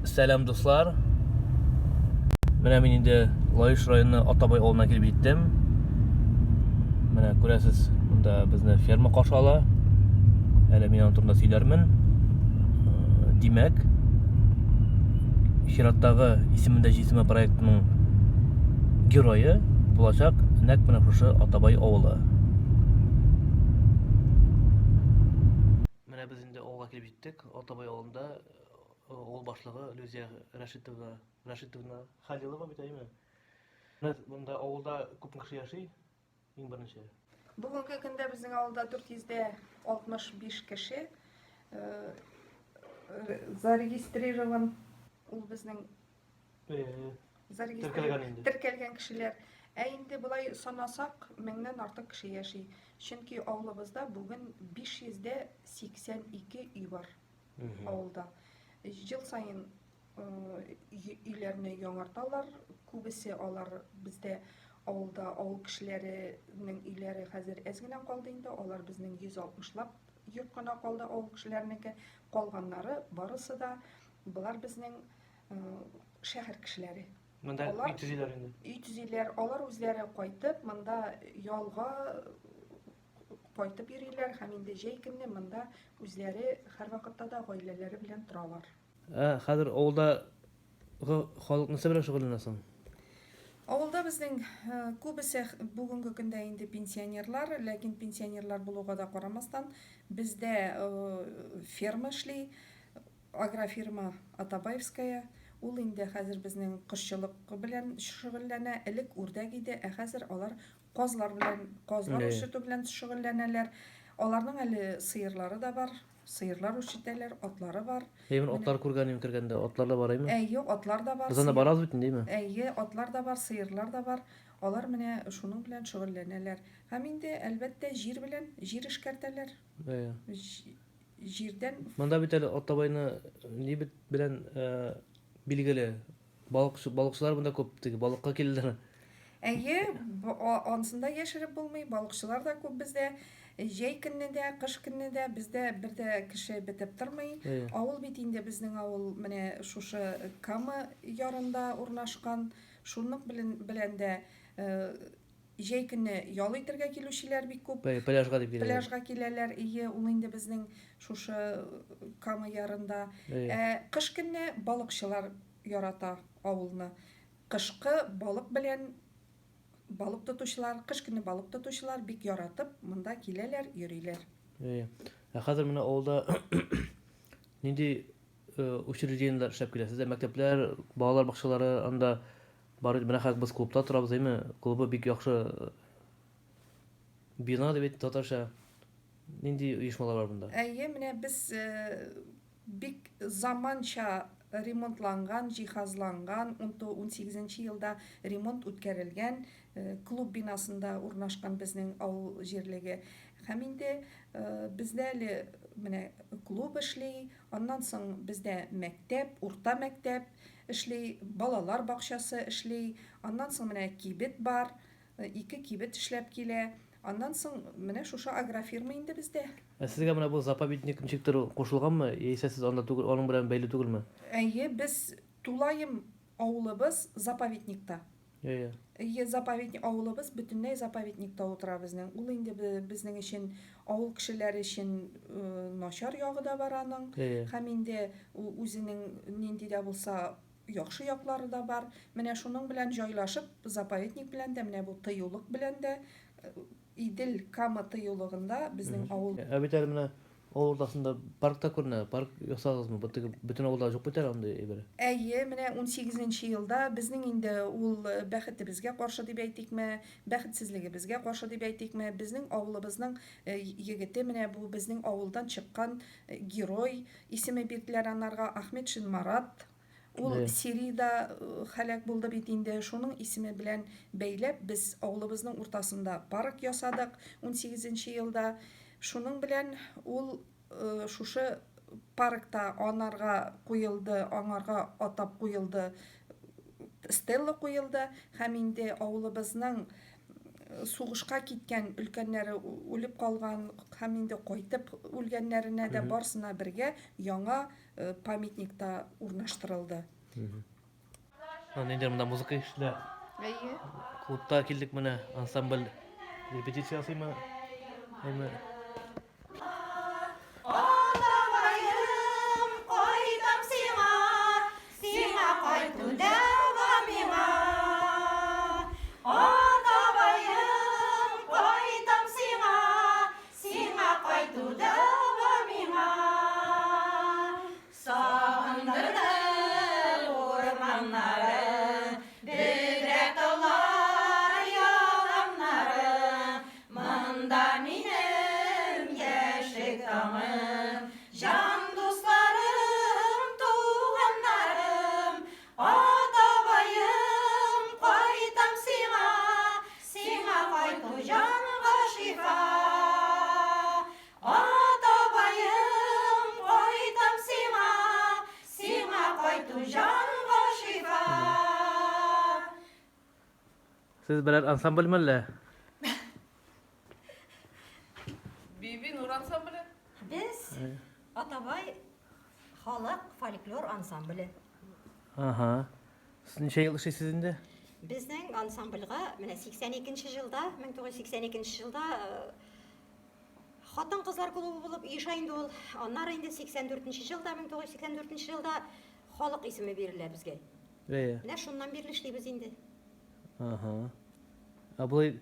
Сәлам, дуслар. Менә мин инде Лаеш районы Атабай авылына килеп җиттем. Менә күрәсез, монда безне ферма каршы ала. Әле мин аның турында сөйләрмен. Э, димәк, чираттагы Исемендә җисеме проектының герое булачак нәкъ менә шушы Атабай авылы. Менә без инде авылга килеп җиттек. Атабай авылында авыл башлыгы Люзия Рәшитовна, Рәшитовна Халилова бит әйме? Менә монда авылда күпме кеше яши? Иң беренче. Бүгенге көндә безнең авылда 465 кеше зарегистрирован. Ул безнең Теркәлгән инде. Теркәлгән кешеләр. Ә инде болай санасак, меңнән артык кеше яши. Чөнки авылыбызда бүген 582 өй бар авылда. Ел саен өйләрне яңарталар. Күбесе алар бездә авылда авыл кешеләренең өйләре хәзер әз генә калды инде. Алар безнең 160лап йорт кына калды авыл кешеләренеке. Калганнары барысы да болар безнең шәһәр кешеләре. Монда өй төзиләр инде. Өй төзиләр. Алар үзләре кайтып, монда ялга кайтып йөриләр һәм инде җәй көнне монда үзләре һәрвакытта да гаиләләре белән торалар. Ә хәзер авылда халык нәрсә белән шөгыльләнә соң? Авылда безнең күбесе бүгенге көндә инде пенсионерлар, ләкин пенсионерлар булуга да карамастан, бездә ферма эшли, Агрофирма Атабаевская, ул инде хәзер безнең кошчылык белән шөгыльләнә, элек үрдәк иде, ә хәзер алар казлар белән, казлар үрчетү белән шөгыльләнәләр. Аларның әле сыерлары да бар, сыерлар үрчетәләр, атлары бар. Әйе, мин атлар күргән идем кергәндә, атлар да бар, әйеме? Әйе, атлар да бар. Без анда барабыз бит инде, әйеме? Әйе, атлар да бар, сыерлар да бар. Алар менә шуның белән шөгыльләнәләр. Һәм инде, әлбәттә, җир белән, җир эшкәртәләр. Әйе. Җирдән. Монда бит әле Атабайны ни бит белән билгеле. Балыкчы, балыкчылар монда күп, теге балыкка киләләр. Әйе, анысын да яшереп булмый, балыкчылар да күп бездә. Җәй көнне дә, кыш көнне дә бездә бер дә кеше бетеп тормый. Авыл бит инде безнең авыл менә шушы Кама ярында урнашкан. Шунлык белән дә Җәй көне ял итергә килүчеләр бик күп. Бәй, пляжга дип киләләр. Пляжга киләләр, ие, ул инде безнең шушы Кама ярында. Әйе. Ә кыш көне балыкчылар ярата авылны. Кышкы балык белән балык тотучылар, кыш көне балык тотучылар бик яратып монда киләләр, йөриләр. Әйе. Ә хәзер менә авылда нинди учреждениеләр эшләп килә? Сездә мәктәпләр, балалар бакчалары анда Бар бит, менә хәзер без клубта торабыз, әйме? Клубы бик яхшы бина дип әйтте татарча. Нинди оешмалар бар монда? Әйе, менә без бик заманча ремонтланган, җиһазланган, 18 елда ремонт үткәрелгән клуб бинасында урнашкан безнең авыл җирлеге. Һәм инде бездә әле менә клуб эшли, аннан соң бездә мәктәп, урта мәктәп, Эшли, балалар бакчасы эшли, аннан соң менә кибет бар, ике кибет эшләп килә. Аннан соң менә шушы агрофирма инде бездә. Ә сезгә менә бу заповедник ничектер кушылганмы, яисә сез анда түгел, аның белән бәйле түгелме? Әйе, без тулаем авылыбыз заповедникта. Әйе. Әйе, заповедник, авылыбыз бөтенләй заповедникта утыра безнең. Ул инде безнең өчен, авыл кешеләре өчен начар ягы да бар аның. Әйе. Һәм инде үзенең нинди дә булса яхшы яклары да бар. Менә шуның белән җайлашып, заповедник белән дә, менә бу тыюлык белән дә, Идел, Кама тыюлыгында безнең авыл. Ә бит әле менә авыл уртасында парк та күренә. Парк ясагызмы? Бу теге бөтен авылда юк бит әле андый әйбер. Әйе, менә унсигезенче елда безнең инде ул бәхетебезгә каршы дип әйтикме, бәхетсезлегебезгә каршы дип әйтикме, безнең авылыбызның егете менә бу безнең авылдан чыккан герой исеме бирделәр анарга, Ахметшин Марат. Ул Сириядә һәлак булды бит инде. Шуның исеме белән бәйләп, без авылыбызның уртасында парк ясадык унсигезенче елда. Шуның белән ул шушы паркта анарга куелды, аңарга атап куелды, стелла куелды һәм инде авылыбызның сугышка киткән өлкәннәре үлеп калган һәм инде кайтып үлгәннәренә дә барсына бергә яңа. памятник та урнаштырылды. Нидер монда музыка ишетелә. Әйе. Клубта килдек менә, ансамбль репетиция ясыймы? Әйме? Атабаем, кайтам сиңа, сиңа кайту дәва миңа. Атабаем, кайтам сиңа, сиңа кайту дәва миңа. Сагындырды урманнары, бөдрә таулар, яланнары. Монда минем яшьлек таңым, җан дусларым, туганнарым. Атабаем, кайтам сиңа, сиңа кайту җанга шифа. Атабаем, кайтам сиңа, сиңа кайту җанга шифа. Сез берәр ансамбльме әллә? Биби Нур ансамбле. Без Атабай халык фольклор ансамбле. Ага. Сез ничә ел эшлисез инде? Безнең ансамбльгә менә 82 нче елда, 1982 нче елда э, хатын-кызлар клубы булып оеша инде ул. Аннары инде 84 нче елда, 1984 нче елда халык исеме бирелә безгә. Әйе. Менә шуннан бирле эшлибез инде. Ага. Ә болай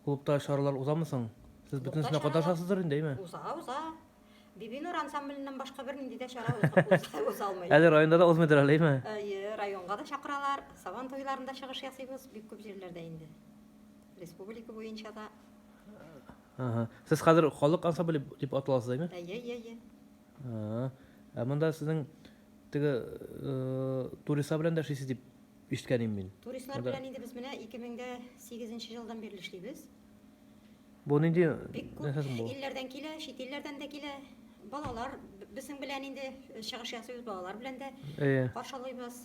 клубта чаралар узамы соң? Сез бөтенесенә катнашасыздыр инде, әйме? Уза, уза. Бибинур ансамбленнән башка бернинди дә чара уза, уза алмый. Әле районда да узмыйдыр әле, әйме? Әйе, районга да чакыралар, Сабан туйларында чыгыш ясыйбыз, бик күп җирләрдә инде. Республика буенча да. Ага. Сез хәзер халык ансамбле дип аталасыз, әйме? Әйе, әйе, әйе. Ага. Ә монда сезнең теге туристлар белән дә эшлисез дип Ишеткән идем мин. Туристлар белән инде без менә 2008 елдан бирле эшлибез. Бу нинди Бик күп нәрсә соң бу? илләрдән килә, чит илләрдән дә килә. Балалар безнең белән инде чыгыш ясыйбыз, балалар белән дә Әйе. каршылыйбыз.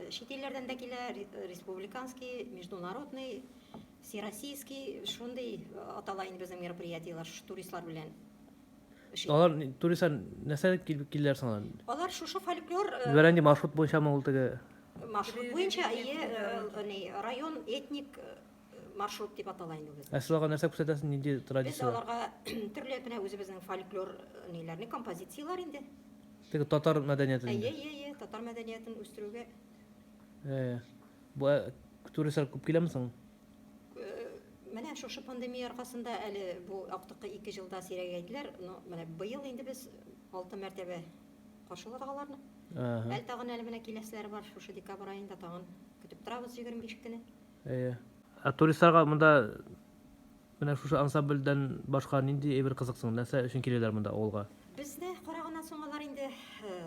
Чит илләрдән дә килә, республиканский, международный, всероссийский, шундый атала инде безнең мероприятиеләр туристлар белән. Алар туристлар нәрсә килеп киләләр соң алар? Алар шушы фольклор Берәр нинди маршрут буенчамы ул теге? Маршрут буенча, әйе, ни, район этник маршрут дип атала инде безнең. Ә сез аларга нәрсә күрсәтәсез, нинди традицияләр? Без аларга төрле менә үзебезнең фольклор ниләрне, композицияләр инде. Теге татар мәдәниятен. Әйе, әйе, әйе, татар мәдәниятен үстерүгә. Әйе. Бу туристлар күп киләме соң? Менә шушы пандемия аркасында әле бу актыккы 2 елда сирәгәйделәр, но менә быел инде без 6 мәртәбә каршыладык аларны. Әле тагын әле менә киләселәре бар, шушы декабрь аенда тагын көтеп торабыз 25 көне. Әйе. Ә туристларга монда менә шушы ансамбльдән башка нинди әйбер кызык соң? Нәрсә өчен киләләр монда авылга? Безне караганнан соң алар инде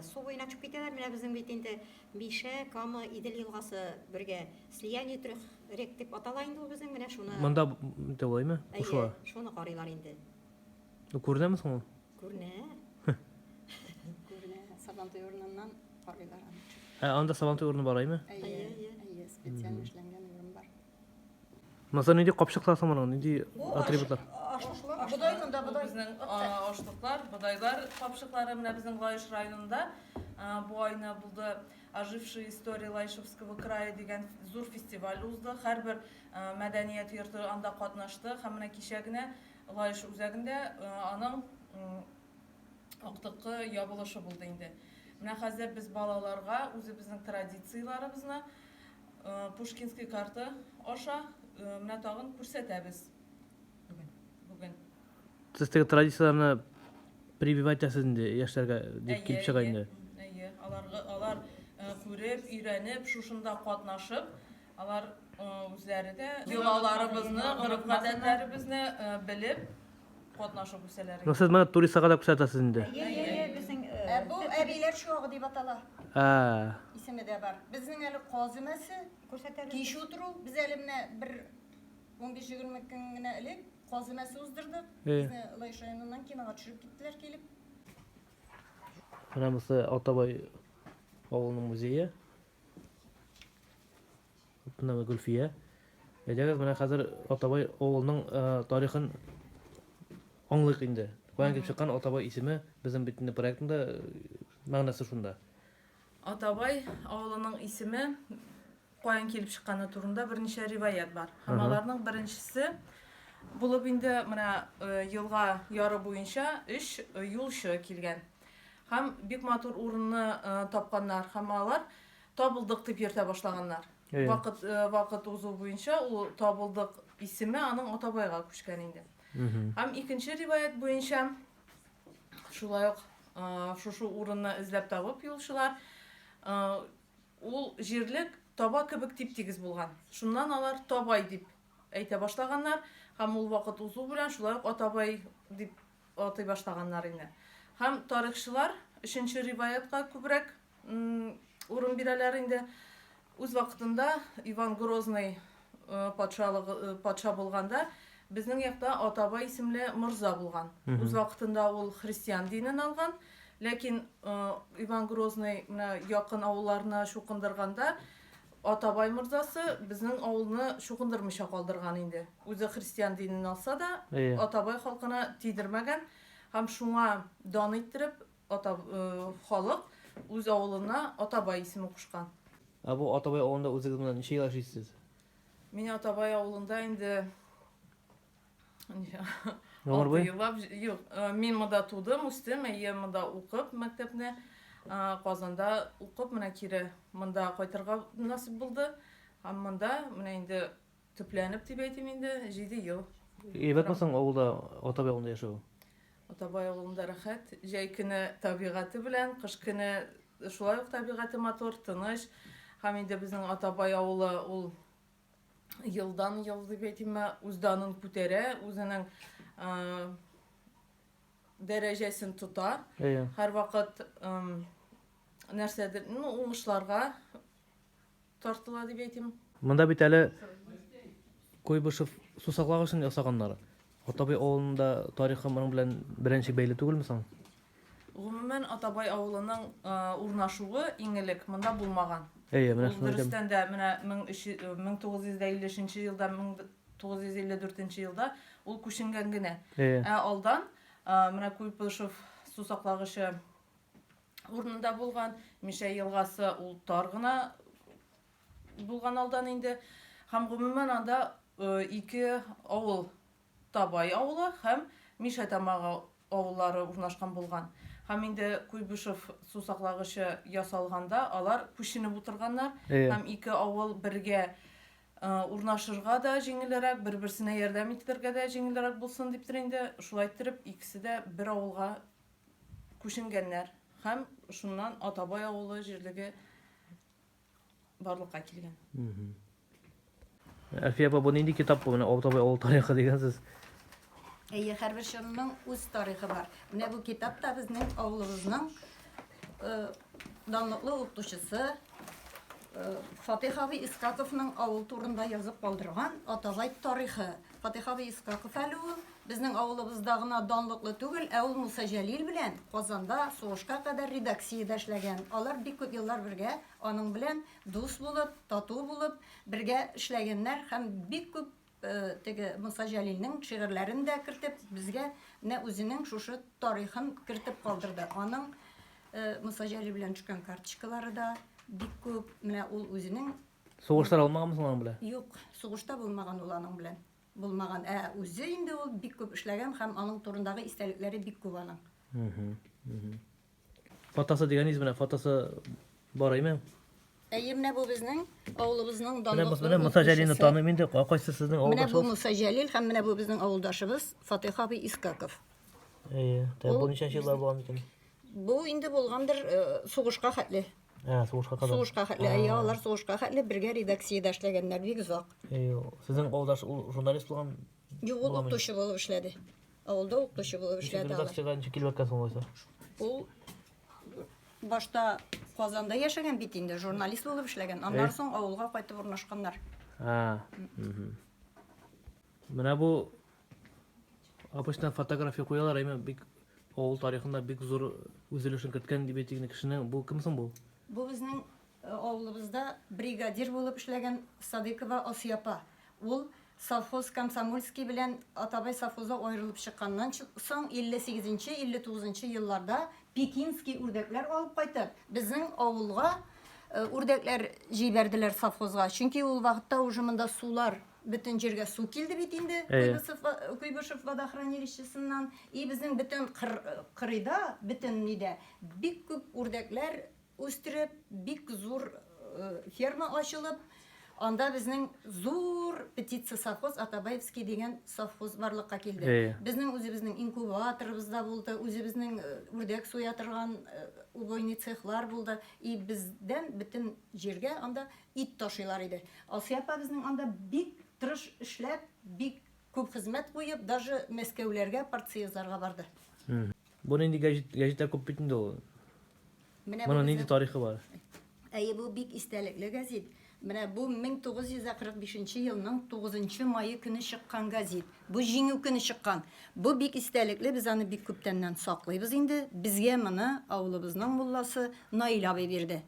су буена төшеп китәләр. Менә безнең бит инде Мишә, Кама, Идел елгасы бергә слияние трех рек дип атала инде ул безнең менә шуны. Монда дәваймы? Кушыла. Әйе, шуны карыйлар инде. Ну, күренәме соң ул? Күренә. Күренә. Сабантуй урыныннан карыйлар аны. Ә анда Сабантуй урыны бар, әйме? Әйе, әйе, специаль эшләнгән урын бар. Монысы нинди капчыклар соң моның? Нинди атрибутлар? Бодай монда, бодай. Безнең ашлыклар, бодайлар капчыклары менә безнең Лаеш районында бу айны булды Ожившие истории Лаишевского края дигән зур фестиваль узды. Һәрбер мәдәният йорты анда катнашты һәм менә кичә генә Лаеш үзәгендә аның актыккы ябылышы булды инде. Менә хәзер без балаларга үзебезнең традицияләребезне Пушкинский карта аша менә тагын күрсәтәбез бүген. Бүген. Сез теге традицияләрне прививать итәсез инде яшьләргә дип килеп чыга инде. Әйе, алар алар күреп, өйрәнеп, шушында катнашып, алар үзләре дә йолаларыбызны, гореф-гадәтләребезне белеп катнашып үсәләр. Ну, сез моны туристларга да күрсәтәсез инде. Әйе, әйе, безнең Ә бу әбиләр чуагы дип атала. Ә. Исеме дә бар. Безнең әле каз өмәсе, күрсәтәбез. Кич утыру. Без әле менә бер 15-20 көн генә элек каз өмәсе уздырдык. Безне Лаеш районыннан кинога төшереп киттеләр килеп. Менә монысы Атабай авылының музее. Менә Гөлфия. Әйдәгез, менә хәзер Атабай авылының э, тарихын аңлыйк инде. Каян килеп чыккан Атабай исеме безнең бит инде проектында э, Мәгънәсе шунда. Атабай авылының исеме каян килеп чыкканы турында берничә риваять бар. Һәм аларның беренчесе булып инде менә э, елга яры буенча өч э, юлчы килгән. Һәм бик матур урынны э, тапканнар һәм алар Табылдык дип йөртә башлаганнар. Вакыт вакыт узу буенча ул Табылдык исеме аның Атабайга күчкән инде. Һәм икенче риваять буенча шулай ук шушы урынны эзләп табып юлчылар ул җирлек таба кебек тип-тигез булган. Шуннан алар Табай дип әйтә башлаганнар һәм ул вакыт узу белән шулай ук Атабай дип атый башлаганнар инде. Һәм тарихчылар өченче риваятка күбрәк урын бирәләр инде. Үз вакытында Иван Грозный э, патшалыгы э, патша булганда безнең якта Атабай исемле морза булган. Үз вакытында ул христиан динен алган, ләкин э, Иван Грозный менә якын авылларны чукындырганда Атабай морзасы безнең авылны чукындырмыйча калдырган инде. Үзе христиан динен алса да, Атабай халкына тидермәгән һәм шуңа дан иттереп Ата, халык үз авылына Атабай исеме кушкан. Ә бу Атабай авылында үзегез менә ничә ел яшисез? Мин Атабай авылында инде Гомер буе? Еллап, юк, мин монда тудым, үстем, әйе, монда укып мәктәпне, Казанда укып, менә кире монда кайтырга насыйп булды. Һәм монда менә инде Төпләнеп дип әйтим инде, җиде ел. Әйбәтме соң авылда, Атабай авылында яшәү? Атабай авылында рәхәт. Җәй көне табигате белән, кыш көне шулай ук табигате матур, тыныч. Һәм инде безнең Атабай авылы ул елдан-ел дип әйтимме, үз данын күтәрә, үзенең дәрәҗәсен тота. Һәрвакыт нәрсәдер, ну, уңышларга Тартыла дип әйтим. Монда бит әле Куйбышев сусаклагычын ясаганнар. Атабай авылының да тарихы моның белән берәр ничек бәйле түгелме соң? Гомумән, Атабай авылының урнашуы иң элек монда булмаган. Әйе, менә шуны әйтәм. Дөрестән дә, менә 1953 елда, 1954 елда ул күченгән генә. Ә алдан менә Куйбышев сусаклагычы урынында булган. Мишә елгасы ул тар гына булган алдан инде. Һәм гомумән анда э, ике авыл Табай авылы һәм Мишә Тамагы авыллары урнашкан булган. Һәм инде Куйбышев су саклагычы ясалганда алар күченеп утырганнар һәм ике авыл бергә э, урнашырга да җиңелрәк, бер-берсенә ярдәм итәргә дә җиңелрәк булсын диптер инде, шулай иттереп икесе дә бер авылга күченгәннәр һәм шуннан Атабай авылы җирлеге барлыкка килгән. Әлфия апа, бу нинди китап бу? Менә Атабай авыл тарихы дигән сүз. Әйе, һәрбер чорның үз тарихы бар. Менә бу китап та безнең авылыбызның э, данлыклы укытучысы э, Фатих абый Искаковның авыл турында язып калдырган Атабай тарихы. Фатих абый Искаков әле ул безнең авылыбызда гына данлыклы түгел, ә ул Муса Җәлил белән Казанда сугышка кадәр редакциядә эшләгән. Алар бик күп еллар бергә аның белән дус булып, тату булып, бергә эшләгәннәр һәм бик күп теге Муса Җәлилнең шигырьләрен дә кертеп, безгә менә үзенең шушы тарихын кертеп калдырды. Аның Муса Җәлил белән төшкән карточкалары да бик күп. Менә ул үзенең Сугыштар алмаганмы соң аның белән? Юк, сугышта булмаган ул аның белән. Булмаган. Ә үзе инде ул бик күп эшләгән һәм аның турындагы истәлекләре бик күп аның. Фотосы дигәнегез менә фотосы бар әйме? Әйе, менә бу безнең авылыбызның данлыклы Менә Муса Җәлилне таныйм инде. Кайсы сезнең авылдашыгыз? Менә бу Муса Җәлил һәм менә бу безнең авылдашыбыз Фатыйх абый Искаков. Әйе, бу ничәнче еллар булган икән? Бу инде булгандыр сугышка хәтле. Ә, сугышка кадәр. Сугышка хәтле. Әйе, алар сугышка хәтле бергә редакциядә эшләгәннәр бик озак. Әйе, сезнең авылдаш ул журналист булган? Юк, ул укытучы булып эшләде. Авылда укытучы булып эшләде алар. Редакциягә ничек килеп эләккән соң алайса? Ул башта Казанда яшәгән бит инде, журналист булып эшләгән. Аннан соң авылга кайтып урнашканнар. А. Менә бу обычно фотография куялар, әмма бик авыл тарихында бик зур үз өлешен керткән дип әйтик кешенең. Бу кем соң бу? Бу безнең э, авылыбызда бригадир булып эшләгән Садыйкова Асия апа. Ул совхоз Комсомольский белән Атабай совхозы аерылып чыкканнан соң 58-59 елларда Пекинский үрдәкләр алып кайтып, безнең авылга үрдәкләр җибәрделәр совхозга. Чөнки ул вакытта уже монда сулар, бөтен җиргә су килде бит инде Куйбышев, Куйбышев водохранилищесыннан. И безнең бөтен кыр, кырыйда, бөтен нидә бик күп үрдәкләр үстереп, бик зур ферма ачылып, анда безнең зур птицесовхоз Атабаевский дигән совхоз барлыкка килде. Әйе. Безнең үзебезнең инкубаторыбыз да булды, үзебезнең үрдәк суя торган убойный цехлар булды. И бездән бөтен җиргә анда ит ташыйлар иде. Алсия апа безнең анда бик тырыш эшләп, бик күп хезмәт куеп, даже Мәскәүләргә партсъездларга барды. Бу нинди гәҗит, гәҗитләр күп бит инде ул. Менә бу Моның нинди безнең- тарихы бар? Әйе, бу бик истәлекле гәзит. Менә бу 1945 елның 9 мае көне чыккан гәзит. Бу Җиңү көне чыккан. Бу бик истәлекле, без аны бик күптәннән саклыйбыз инде. Безгә моны авылыбызның мулласы Наил абый бирде.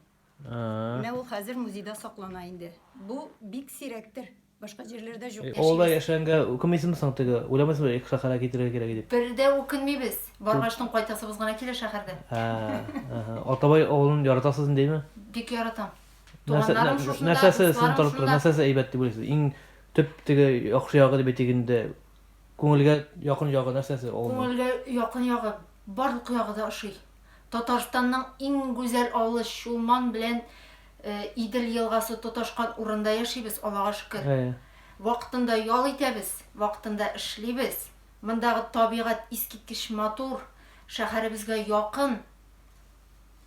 Менә ул хәзер музейда саклана инде. Бу бик сирәктер. Башка җирләрдә җук. Авылда яшәгәнгә үкенмисеңме соң теге? Уйламыйсыңмы эк шәһәргә китергә кирәк дип? Бер дә үкенмибез. Баргачтын кайтасыбыз гына килә шәһәрдән. Ә, Атабай авылын яратасыз инде, әйеме? Бик яратам. Туганнарым шушында, Нәрсәсе дусларым сезне тартып тора? шунда. Нәрсәсе әйбәт дип уйлыйсыз? Иң төп теге яхшы ягы дип әйтик инде. Күңелгә якын ягы нәрсәсе авылның? Күңелгә якын ягы, барлык ягы да ошый. Татарстанның иң гүзәл авылы Чулман белән Идел елгасы тоташкан урында яшибез, Аллага шөкер. Вакытында ял итәбез, вакытында эшлибез. Мондагы табигать искиткеч матур, шәһәребезгә якын.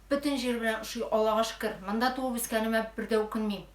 Бөтен җир белән ошый, Аллага шөкер. Монда туып үскәнемә бер дә үкенмим.